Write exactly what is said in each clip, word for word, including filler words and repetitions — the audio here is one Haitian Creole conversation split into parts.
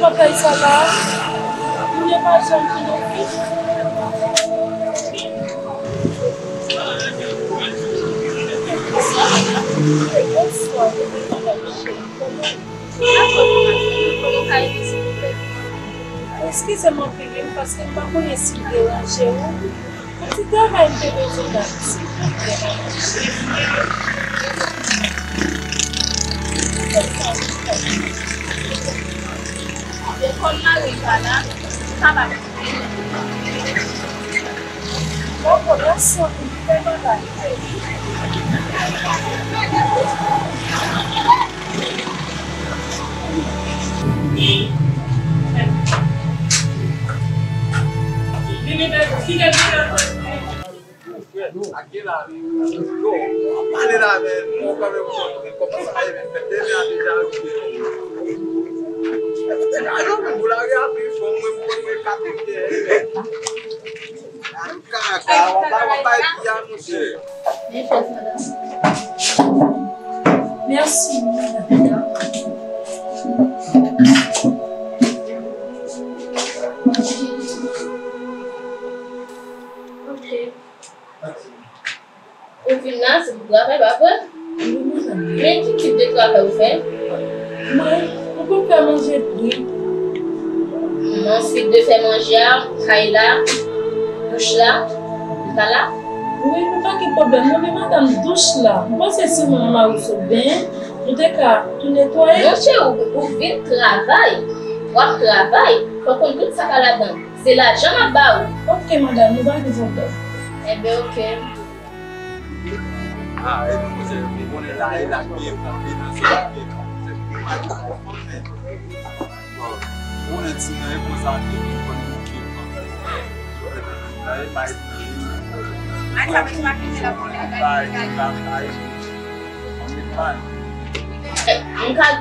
Bagay sa la, moun yo pa janm fin okipe. Bonswa. Eskize m anpil, wi, paske m pa konnen si m deranje w. Yon ti travay m te bezwen nan, silvouplè. Bon, kòm mari m pa la, m kapab. Bon, bon, mèsi anpil, fè bagay. Vini, bebe, kite m. Ak gen la, yo, w ap pale la, men, mwen kanmenm, mwen kòmanse pale, men, fè demen an deja rive. Mwen te ka jwenn pou lari a pi fò, mwen, mwen, mwen ka teke. Kaka, w ap bay, w ap bay pi a, monchè. Mèsi, madam. Ok. Ou vin la, se pou travay, pa vre? Wi, madanm. Men ki tip de travay ou fè? Mwen, mwen konn fè manje byen. Answit de fè manje a, kay la, douch la, ou ka la? Wi, nou pa gen pwoblèm, non, men madanm, douch la, m panse si mwen an mari sot benyen, nou te ka tou netwaye. Monchè, ou, ou vin travay, w ap travay, fò w konn tout sa ka ladan. Se lajan m ap ba ou. Ok, madanm, nou pa gen pwoblèm. Enben, ok. Ah, e bon, monchè, ou konnen la, e la k byen kanpe nan zòn, byen kanpe. Bon, ou konnen ti nan e konsa, byen, byen, byen, byen kanpe. Bay, bay, bay, bay. M ka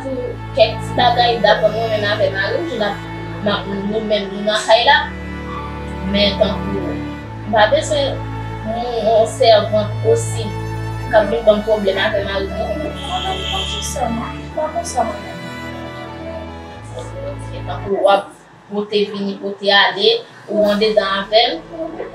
di w kèk ti bagay, dapre mwen menm avè mari m, jan n ap, n ap, nou menm, nou nan kay la. Men tankou, m pa bezwen yon, yon sèvant osi k ap vin ban m pwoblèm avè mari m, non. Madanm, pa konsa, non. Pa konsa, madanm. Se tankou w ap pote vini, pote ale, ou andedan avè m,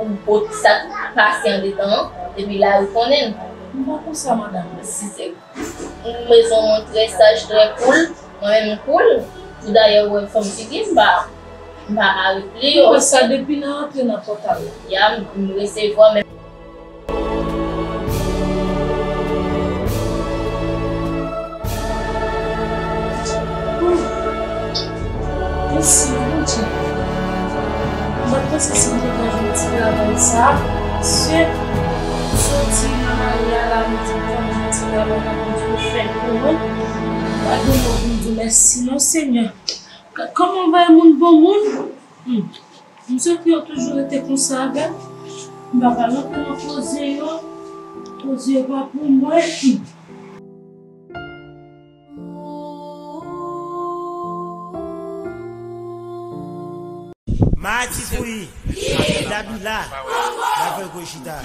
ou pot sa k pase andedan an, epi lari konnen l. M pa konsa, madanm. Si se yon rezon, moun trè saj, trè cool, mwen menm m cool. Pou dayè, ou wè fòm figi m, m pa, m pa mare pli. Ou wè sa depi nan antre nan pòtal la. Ya, m, m resevwa, men Mèsi, Bondye. M pa t panse si m te ka jwenn ti travay sa. Se soti nan lari a la, m di m fè yon ti travay la, Bondye fè l pou mwen. M pa gen mo pou m di w mèsi non, Senyè. Gad kòman w bay moun bon moun. Hmm. M swete yo toujou rete konsa avè m. M pa pral antre nan koze yo. Koze yo pa pou mwen. Mati Fouyi, Dabila, Lavèl Gwo Chita.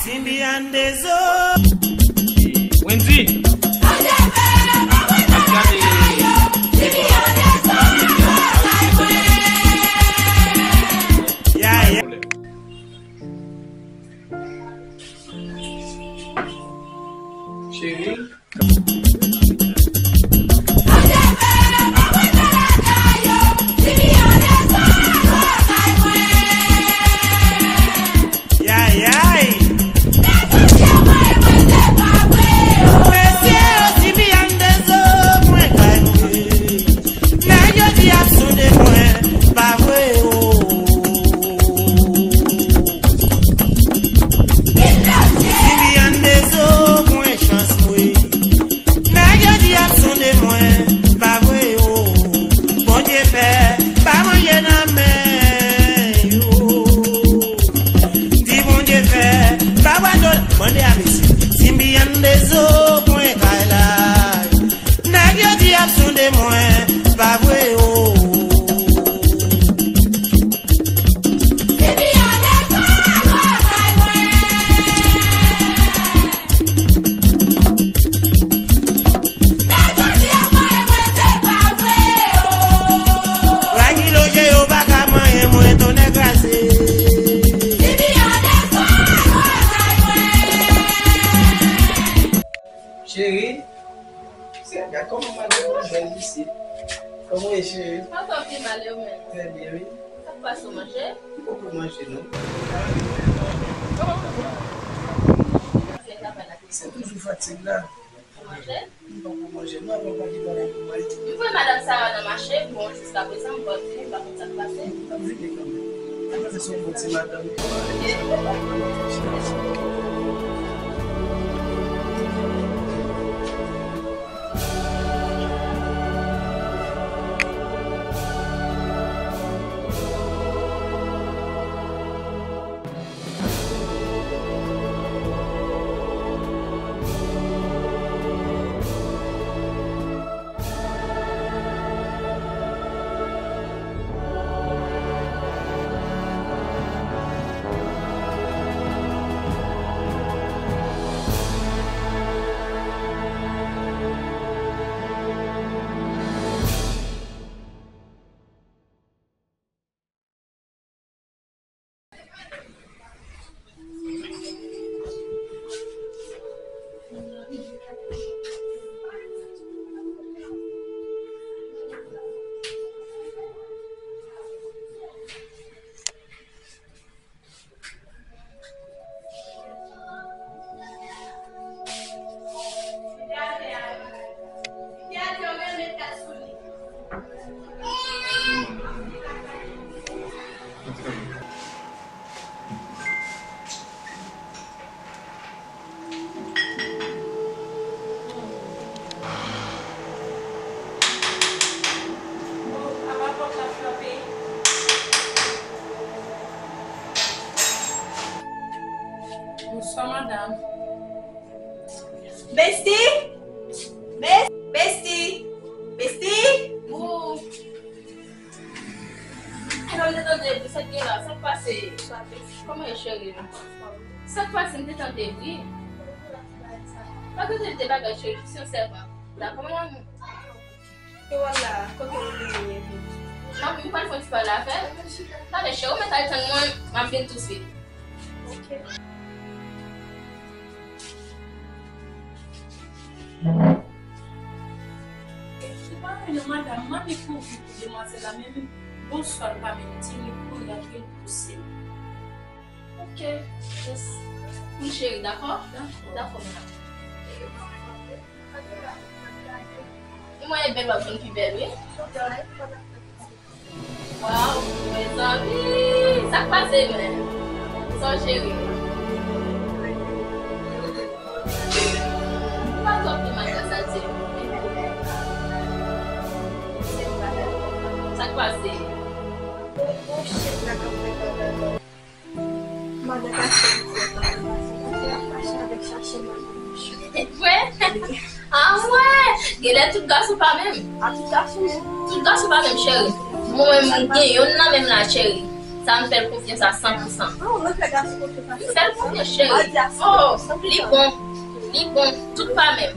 Simbi Andezo. Wendy. Cheri. Yayay. Mesye yo, Simbi Andezo, mwen kay mwen. Nèg yo di y ap sonde mwen, pa vre o. Simbi Andezo, mwen chans mwen. Nèg Cheri, se gad kòman madanm ou bèl isit. Kòman w ye, cheri? Papa, w pi mal yo menm. Trè byen, wi. Sa k pase, w manje? M poko manje, non. Se toujou fatig la. Ou manje? M poko manje, non, avan m pa kite la pou mwen. M voye madanm Sara nan mache, bon, jiskaprezan, m pa vini, m pa konn sa k pase. M ap vini kanmenm. Sa pase se yon bon ti madanm. Bonswa, madanm. Besti! Bes-, Besti! Besti! Ou. Ay, mwen te tande epi sa k gen la, sa k pase? Kòman e cheri? Sa k pase, m te tande wi. Pa tande de bagay cheri, se yon sèvant. Dakò, madanm. E wala, kote w vini epi? M ap, m pral fè yon ti pale avè l. Tande cheri, ou mèt al tann mwen, m ap vin tousuit. Ok. Li pa vle non, madanm, mande pou ou pou demwazèl la, men bonswa l pa menm di, li kouri al vin pouse l. Ok, yes. Pou cheri, dakò? Dakò. Dakò, madanm. Li mwen e bèl, w ap jwenn pi bèl, wi. Waw, mezanmi, sa k pase menm? Sa w cheri? Ou pa twò pi mal nan sa l di. Sa k pase? Madan gason m fè pa nan pase, paske l ap fache avèk chache madan mouche. Vre? Ah wè! Genlè tout gason pa menm. A tout gason menm. Tout gason pa menm, cheri. Mwen menm, m gen youn nan menm la, cheri. Sa m fè l konfyans a san pou san. Ah, ou fè gason konfyans a san pou san? M fè l konfyans, cheri. Oh, li bon. Li bon. Tout pa menm.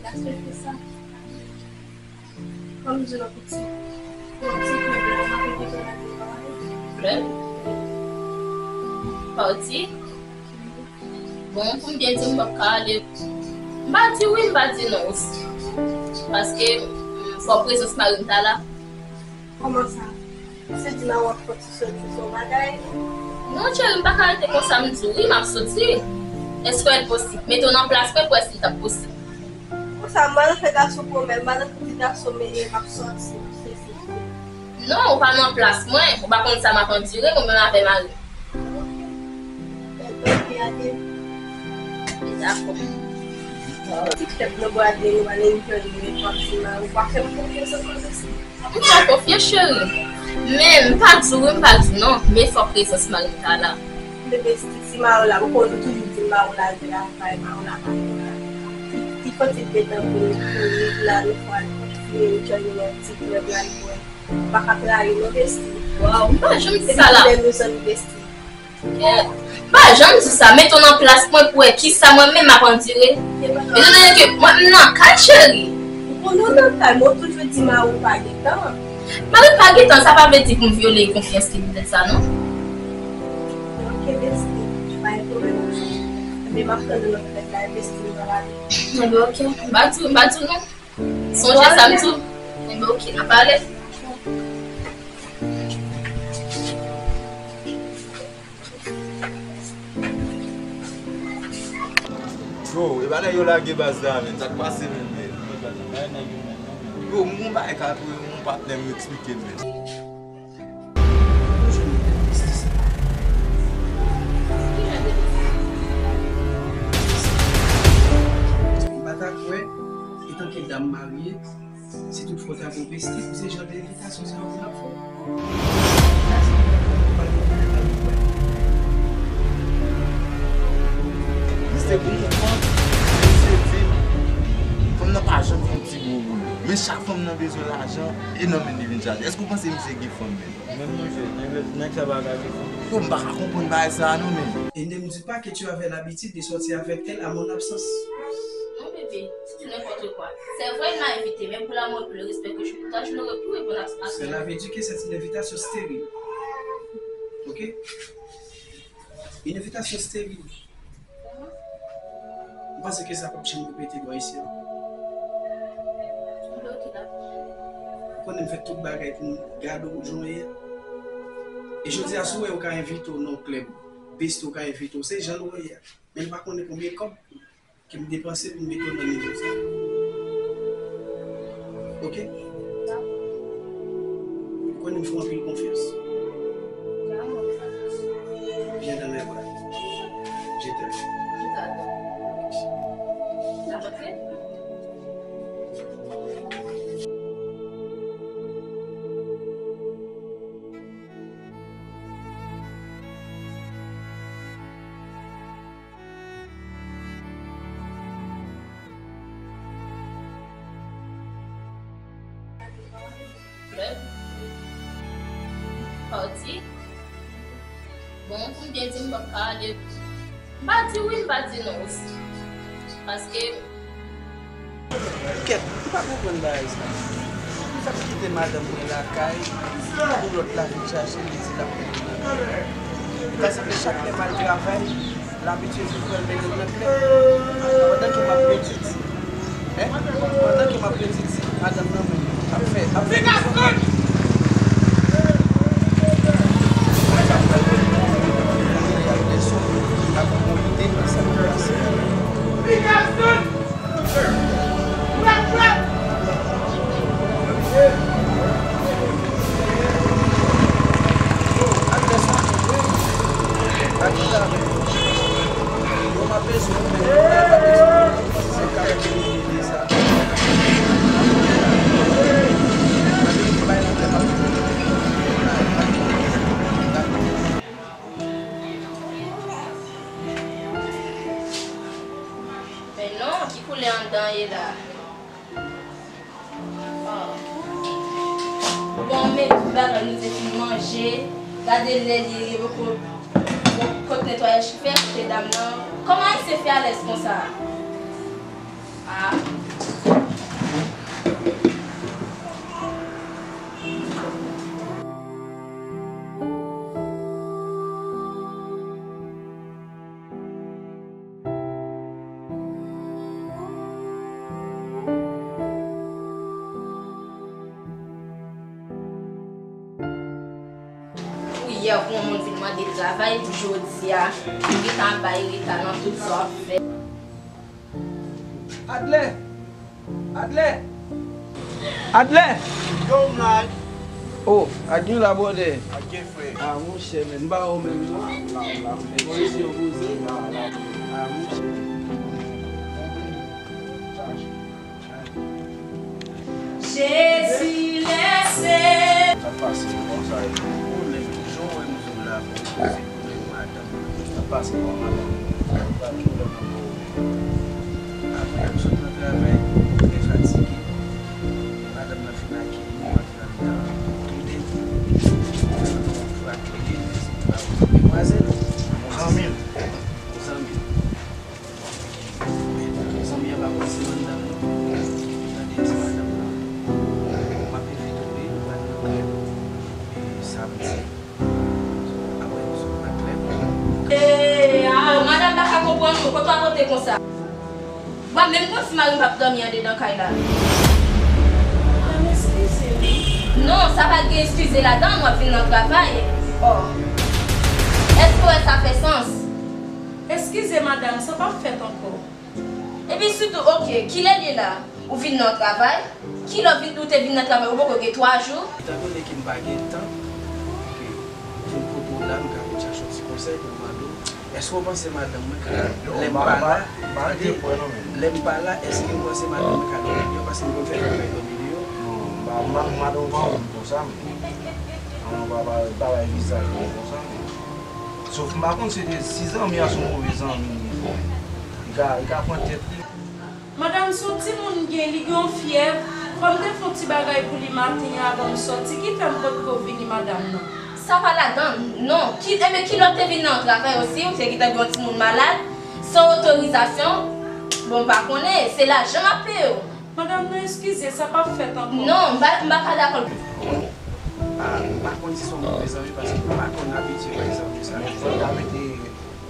Gason fè sa. Kòm di w piti, yon ti klèb la, m ap rete la devan. Klèb? Pati? Bon, pou m byen di, m p ap ka ale. M pa di wi, m pa di non osi. Paske, mm, fò prezans mari m ta la. Kòman sa? Se di la w ap soti, soti, se yon bagay? Non, cheri, m pa ka rete konsa, m di w wi, m ap soti. Èske l posib? Mete w nan plas mwen pou wè si l t ap posib. Konsa, m al fè gason pwomèt, m al di gason, men m ap soti, m ap sezi. Non, ou pa nan plas mwen, ou pa konn sa m ap andire, mwen menm avè mari m. Dakò. Ti klèb nan bwa de, nou ale enjoy, nou pati la, ou pa fè m konfyans ankò, mèsi. M fè w konfyans, cheri. Men, m pa di wi, m pa di non. Men fò prezans mari m ta la. Men besti, si mari w la, ou konn nou toujou di mari w la, di la, bay mari w la, mari w la. Li, li konn ti bèt anpil, li la, nou pral kontinye enjoy, nou nan ti klèb la, nou bwè. Ou pa ka trayi non, besti. Waw, m pa janm di sa la. Epi nou zanmi, besti. Yeah. M pa janm di sa, mete w nan plas mwen pou wè kisa mwen menm m ap andire. Etandone ke mwen m nan kay, cheri. Ou konnen w nan kay, men w toujou di mari w pa gen tan. Mari m pa gen tan, sa pa vle di pou m vyole konfyans li poutèt sa, non. Ok, besti, pa gen pwoblèm. Men m ap tann ou nan fèt la, envesti m nan lari. Enben, oke. M pa di, m pa di w non. Sonje sa m di w. Enben, oke, n ap pale. Yo, e pa nèg yo lage baz la, men. Sa k pase menm, men? Yo, m gon bagay ka pou yon patnè m eksplike m, men. M pa ta kwè, etanke dam marye, si toutfwa w ta gon pesti pou se jan de envitasyon sa yo pou n ap fè. Misye gon fanm, misye di, fanm nan pa janm fè yon ti gwo boulot. Men chak fanm nan bezwen lajan, e nan men li vin chache. Èske w panse misye gen fanm menm? Menm manje, nèg, nèg sa pa ka gen fanm. Yo, m pa ka konprann bagay sa a non, men. Et ne me dis pas que tu avais l'habitude de sortir avec elle à mon absence. Non, bébé, c'est du n'importe quoi. C'est vrai, il m'a invité, mais pour l'amour et pour le respect que je porte à toi, je n'aurais pu répondre à à cela. Cela veut dire que c'est une invitation stérile. Ok? Une invitation stérile. Ou panse ke sa p ap janm repete bò isi a? Ou konnen m fè tout bagay pou m gade w jan w ye a. E jodi a, si w wè yo ka envite w nan yon klèb, besti w ka envite w, se jan l wè w ye a. Men l pa konnen konbyen kòb ke m depanse pou m mete w nan nivo sa. Ok? Ou konnen m fè w anpil konfyans. Viens dans mes bras. Je t'aime. Flèv. Pati. Bon, pou m byen di, m p ap ka ale. M pa di wi, m pa di non osi. Paske Kèt, m pa konprann bagay sa. Poukisa m kite madanm mwen lakay pou lòt la vin chache m, li di l ap mennen m nan klèb? Paske chak lè m al travay, l abitye vin pran l mennen m nan klèb. Pandan ke m ap pèdi ti, en? Pandan ke m ap pèdi ti, madanm nan menm ap fè, ap fè. Men non, ki koulè anndan ye la? Oh. Bon, men tout bagay nou te fin manje. Gade lè li ye, poko, poko netwayaj ki fèt, kote dam nan. Kòman Ayisyen fè alèz konsa? Ah. Pou yè, pou yon moun vin mande travay, pou jodi a, li gentan bay reta nan tout sa w ap fè. Adlè! Adlè! Adlè! Yo, Mike! Oh, Adlè la, brother. Adlè, frè. Ah, monchè, men, m pa wè w menm, non. Bon, isi, yo poze. Ah, monchè. Jezi lèse. Sa pase konsa, e pou konnen jan w wè nou sou la, pou konnen madanm. Sa pase konsa, madanm. Apre, m sot nan travay, trè fatige. Madanm nan fin akeye nou, antre anndan, toude. Frape, demwazèl. Zanmi l. Zanmi l. Zanmi an pa kòmanse anndan non. Tande ti madanm nan. M ap envite w wi, nou pral nan klèb. E samdi. Apre nou sot nan klèb. E, a, madanm pa ka konprann w. Kote w ap pote konsa? Mwen menm konn si mari m p ap dòmi andedan kay la. Madanm, eskize wi. Non, sa pa gen eskize ladan l, w ap vin nan travay. Oh. Èske w wè sa fè sans? Eskize madanm, sa p ap fèt ankò. Epi sitou, oke, kilè l ye la? Ou vin nan travay? Kilè w vin, ou te vin nan travay? Ou poko gen twa jou? Etan done ke m pa gen tan, ke pou m kote w la, m ka vin chache yon ti konsèy pou m mande w. Èske w panse madanm mwen ka, lè m pa la, tande, lè m pa la, èske w panse madanm mwen ka dòmi deyò? Paske m konn fè travay dòmi deyò. Non, madanm ou pa wè m konsa, men. An, pa, pa, pa bay vizaj mwen konsa, men. Sof m pa konn si te, si zanmi an se yon move zanmi li ye. Li ka, li ka pran tèt li. Madanm, se yon timoun m gen, li gen yon fyèv. Fò m te fè yon ti bagay pou li maten an avan m sòti, ki fè m potko vini, madanm nan. Sa pa ladan l, non. Ki, enben, kilè w te vin nan travay osi, ou te gentan gen yon timoun malad, san otorizasyon? Bon, m pa konnen, se lajan m ap peye w. Madanm nan, eskize, sa p ap fèt ankò. Non, m pa, m pa ka dakò. Ah, m pa konn si se yon move zanmi, paske m pa konn abitye wè zanmi sa. Men fò w ta mete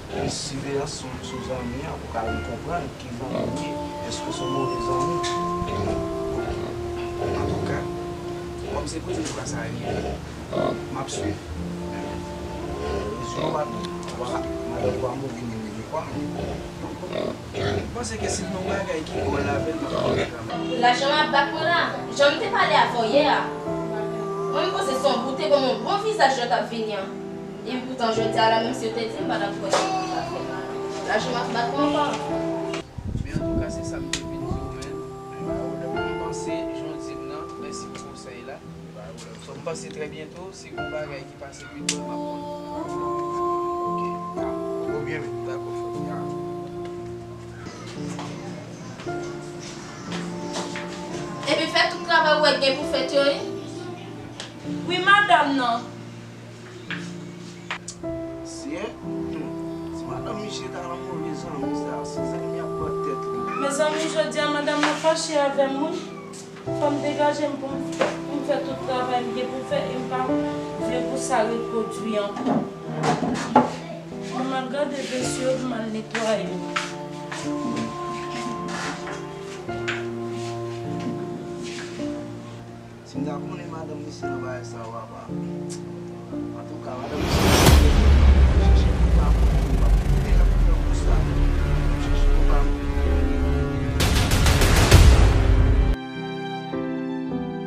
plis siveyans sou, sou zanmi an pou ka vin konprann ki zanmi l ye. Èske se yon move zanmi? Antouka, kòm se kote m kwa sa rive, m ap swiv. Rezon madanm, madanm pa move menm li gen kwa. M panse ke si l gen yon bagay ki gòl avè l, m ap pale travay. Lajan m ap bat mwen la, jan m te pale avè w yè a. Mwen, m panse se yon bout te ban m yon bon vizaj lè w t ap vini an. Epi poutan jodi a la, menm si yo te di m, m pa t ap kwè nan zafè. Lajan m ap bat mwen ankò. Men antouka, se sa m te vin di w, men. M panse, jan w di m nan, mèsi pou konsèy la. So, m panse trè byento, si gen yon bagay ki pase pito, m ap konn. Ok. Ou byen, men. Dakò, frè m. Epi fè tout travay ou wè k gen pou fèt yo, wi. Wi, madanm nan. Seyè, hmm, si madanm Miche ta nan move zanmi sa, si zanmi ap pran tèt li. Mezanmi, jodi a madanm nan fache avè m, wi. Fò m degaje m pou m, pou m fè tout travay m gen pou m fè, e m pa vle pou sa repwodui ankò. Mwen m al gade vesye yo, m al netwaye yo. Si m ta konnen madanm misye nan bagay sa yo, papa. Antouka, madanm